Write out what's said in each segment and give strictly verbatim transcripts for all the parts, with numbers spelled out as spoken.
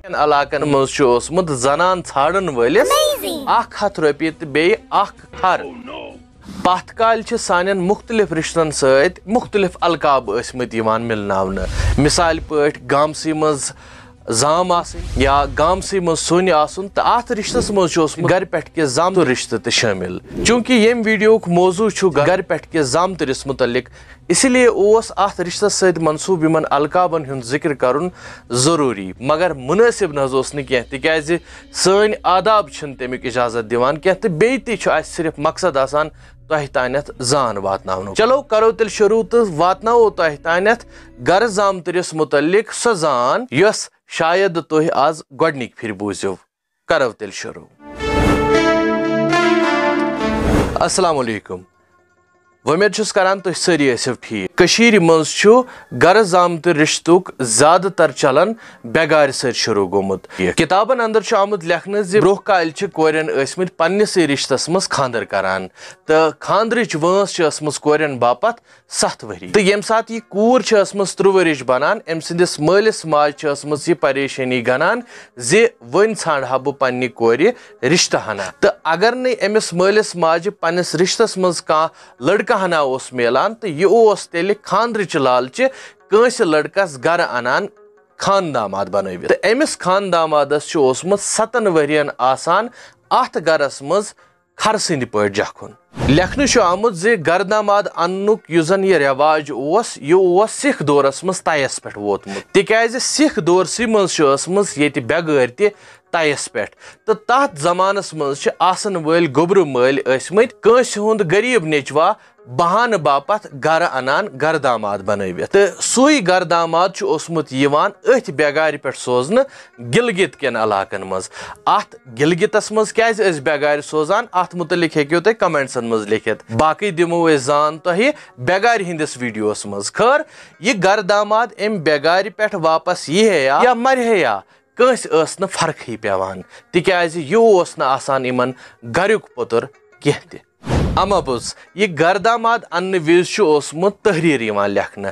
کٮ۪ن علاقن منٛز چھُ اوسمُت زنان ژھانڈن وٲلِس اکھ ہتھ رۄپیہِ تہٕ بیٚیہِ اکھ کھر۔ پتھ کالہِ چھِ سانٮ۪ن مُختٔلِف رِشتن سۭتۍ مُختٔلِف القاب ٲسمٕتۍ یِوان مِلناونہٕ۔ مثالہِ پٲٹھۍ، گامسٕے منٛز زام آسٕنۍ یا گامسٕے منٛز سُنۍ آسُن، تہٕ اتھ رِشتس منٛز چھُ اوسمُت گرِ پٮ۪ٹھ کہِ زامتُر رِشتہٕ تہِ شٲمِل۔ چوٗنٛکہِ ییٚمہِ ویڈیوُک موضوع چھُ گرِ پٮ۪ٹھ کہِ زامتٕرِس مُتعلق، اسی لیے اوس اتھ رِشتس سۭتۍ منسوٗب یِمن القابن ہُنٛد ذِکر کرُن ضروٗری، مگر مُنٲسِب نہ حظ اوس نہٕ کینٛہہ، تِکیازِ سٲنۍ آداب چھِنہٕ تمیُک اجازت دِوان کینٛہہ، تہٕ بیٚیہِ تہِ چھُ اسہِ صرف مقصد آسان تۄہہِ تانٮ۪تھ زان واتناونُک۔ چلو، کرو تیٚلہِ شروٗع تہٕ واتناوو تۄہہِ تانٮ۪تھ گرٕ زامتٕرِس مُتعلق سۄ زان، یۄس شاید تُہۍ آز گۄڈٕنِکۍ پھِرِ بوٗزِو۔ کرو تیٚلہِ شروٗع۔ السلام علیکم۔ وۄمید چھُس کران تُہۍ سٲری ٲسِو ٹھیٖک۔ کٔشیٖرِ منٛز چھُ گرٕ زامتٕرۍ رِشتُک زیادٕ تر چلن بیگارِ سۭتۍ شروٗع گوٚمُت۔ کِتابن اندر چھُ آمُت لیکھنہٕ زِ برٛونٛہہ کالہِ چھِ کورٮ۪ن ٲسمٕتۍ پننِسٕے رِشتس منٛز خانٛدر کران تہٕ خانٛدرٕچ وٲنٛس چھِ ٲسمٕژ کورٮ۪ن باپتھ ستھ ؤری۔ تہٕ ییٚمہِ ساتہٕ یہِ کوٗر چھِ ٲسمٕژ ترٛےٚ ؤرِش بنان، أمۍ سٕنٛدِس مٲلِس ماجہِ چھِ ٲسمٕژ یہِ پریشٲنی گنان زِ وۄنۍ ژھانڈٕ ہا بہٕ پننہِ کورِ رِشتہٕ ہنا۔ تہٕ اگر نہٕ أمِس مٲلِس ماجہِ پننِس رِشتَس منٛز کانٛہہ لڑکہٕ ہنا اوس میلان، تہٕ یہِ اوس تیٚلہِ خانٛدرٕچہِ لالچہِ کٲنٛسہِ لڑکس گرٕ انان خانداماد بنٲوِتھ۔ تہٕ أمِس خاندامادس چھُ اوسمُت ستن ؤرین آسان اتھ گرس منٛز کھر سٕنٛدِ پٲٹھۍ جکھُن۔ لیکھنہٕ چھُ آمُت زِ گرداماد اننُک یُس زن یہِ رٮ۪واج اوس، یہِ اوس سِکھ دورس منٛز طیس پٮ۪ٹھ ووتمُت، تِکیازِ سِکھ دورسٕے منٛز چھِ ٲسمٕژ ییٚتہِ بٮ۪گٲرۍ تہِ طیس پٮ۪ٹھ، تہٕ تتھ زمانس منٛز چھِ آسن وٲلۍ گوٚبرٕ مٲلۍ ٲسمٕتۍ کٲنٛسہِ ہُنٛد غریب نیچوا بہانہٕ باپتھ گرٕ انان گرداماد بنٲوِتھ، تہٕ سُے گرداماد چھُ اوسمُت یِوان أتھۍ بٮ۪گارِ پٮ۪ٹھ سوزنہٕ گلگت کٮ۪ن علاقن منٛز۔ اتھ گلگتس منٛز کیازِ ٲسۍ بٮ۪گارِ سوزان، اتھ متعلق ہیٚکِو تُہۍ commentsن منٛز لیکھِتھ۔ باقٕے دِمو أسۍ زان تۄہہِ بٮ۪گارِ ہٕنٛدِس ویڈیوس منٛز۔ خٲر، یہِ گرداماد امہِ بٮ۪گارِ پٮ۪ٹھ واپس یی ہے یا، یا مرِ ہے یا، کٲنٛسہِ ٲس نہٕ فرقٕے پٮ۪وان، تِکیازِ یہِ اوس نہٕ آسان یِمن گریُک پوٚتُر کینٛہہ تہِ۔ اما پوٚز، یہِ گرداماد اننہٕ وِزِ چھُ اوسمُت تحریر یِوان لیکھنہٕ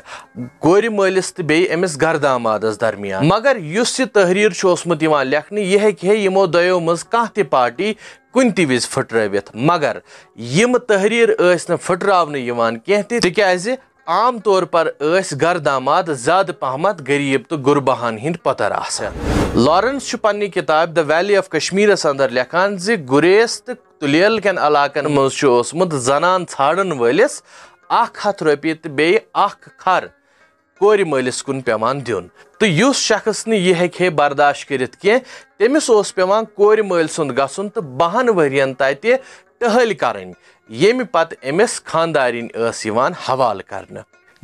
کورِ مٲلِس تہٕ بیٚیہِ أمِس گردامادس درمیان۔ مگر یُس یہِ تحریر چھُ اوسمُت یِوان لیکھنہٕ، یہِ ہیٚکہِ ہے یِمو دۄیو منٛز کانٛہہ تہِ پارٹی کُنہِ تہِ وِزِ پھٕٹرٲوِتھ۔ مگر یِم تحریر ٲسۍ نہٕ پھٕٹراونہٕ یِوان کینٛہہ تہِ، تِکیازِ عام طور پر ٲسۍ گرداماد زیادٕ پہمتھ غریب تہٕ غرباہن ہٕنٛدۍ پۄتر آسان۔ لارنس چھُ پننہِ کِتابہِ The Valley of Kashmirس اندر لیکھان زِ گریز تہٕ تُلیل کٮ۪ن علاقن منٛز چھُ اوسمُت زنان ژھانڈن وٲلِس اکھ ہتھ رۄپیہِ تہٕ بیٚیہِ اکھ کھر کورِ مٲلِس کُن پٮ۪وان دیُن، تہٕ یُس شخص نہٕ یہِ ہیٚکہِ ہے برداشت کٔرِتھ کینٛہہ، تٔمِس اوس پٮ۪وان کورِ مٲلۍ سُنٛد گژھُن تہٕ بَہَن ؤرِین تَتہِ ٹہل کرٕنۍ، ییٚمہِ پتہٕ أمِس خانٛدارِنۍ ٲس یِوان حوالہٕ کرنہٕ۔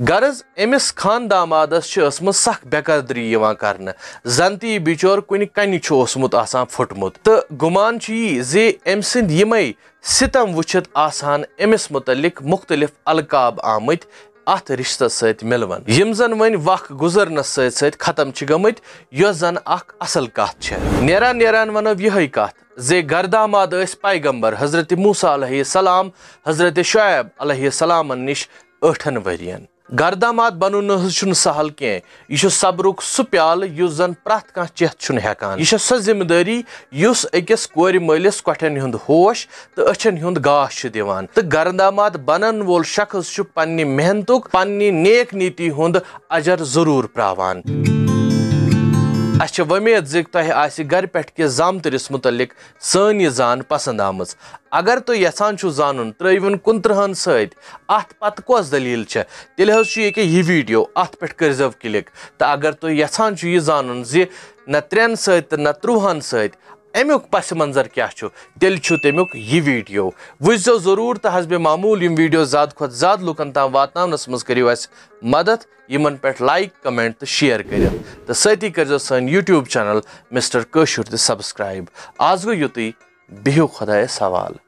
غرض، أمِس خاندامادس چھِ ٲسمٕژ سخ بے قدری یِوان کرنہٕ، زن تہِ یہِ بِچور کُنہِ کنہِ چھُ اوسمُت آسان پھُٹمُت۔ تہٕ گُمان چھُ یی زِ أمۍ سٕنٛدۍ یِمے ستم وٕچھِتھ آسہٕ ہن أمِس مُتعلق مُختٔلِف القاب آمٕتۍ اتھ رِشتس سۭتۍ مِلوٕنۍ، یِم زن وۄنۍ وق گُزرنس سۭتۍ سۭتۍ ختم چھِ گٔمٕتۍ، یۄس زن اکھ اصل کتھ چھےٚ۔ نیران نیران ونو یِہے کتھ زِ گرداماد ٲسۍ پیغمبر حضرت موسیٰ علیہ السلام، حضرت شعیب علیہ السلامن نِش ٲٹھن ؤرین۔ گرداماد بنُن نہ حظ چھُنہٕ سہل کینٛہہ۔ یہِ چھُ صبرُک سُہ پیالہٕ یُس زن پرٛٮ۪تھ کانٛہہ چٮ۪تھ چھُنہٕ ہٮ۪کان۔ یہِ چھےٚ سۄ ذمہٕ دٲری یُس أکِس کورِ مٲلِس کۄٹھٮ۪ن ہُنٛد ہوش تہٕ أچھن ہُنٛد گاش چھُ دِوان۔ تہٕ گرداماد بنن وول شخص چھُ پننہِ محنتُک، پننہِ نیک نیتی ہُنٛد اجر ضروٗر پراوان۔ اسہِ چھےٚ وۄمید زِ تۄہہِ آسہِ گرِ پٮ۪ٹھ کِس زامتٕرِس مُتعلق سٲنۍ یہِ زان پسنٛد آمٕژ۔ اگر تُہۍ یژھان چھِو زانُن ترٛٲوِن کُنترٕہن سۭتۍ اتھ پتہٕ کۄس دٔلیٖل چھےٚ، تیٚلہِ حظ چھُ ییٚکیٛاہ یہِ ویڈیو، اتھ پٮ۪ٹھ کٔرۍزیو click۔ تہٕ اگر تُہۍ یژھان چھِو یہِ زانُن زِ نہ ترٛٮ۪ن سۭتۍ تہٕ نہ ترٛوہن سۭتۍ امیُک پس منظر کیٛاہ چھُ، تیٚلہِ چھُ تمیُک یہِ ویڈیو۔ وٕچھزیو ضروٗر تہٕ حسب معموٗل یِم ویڈیو زیادٕ کھۄتہٕ زیادٕ لُکن تام واتناونس منٛز کٔرِو اسہِ مدد، یِمن پٮ۪ٹھ like، comment تہٕ share کٔرِتھ۔ تہٕ سۭتی کٔرۍزیو سٲنۍ YouTube channel Mister کٲشُر تہِ subscribe۔ آز گوٚو یُتُے، بِہِو خۄدایس حوالہٕ۔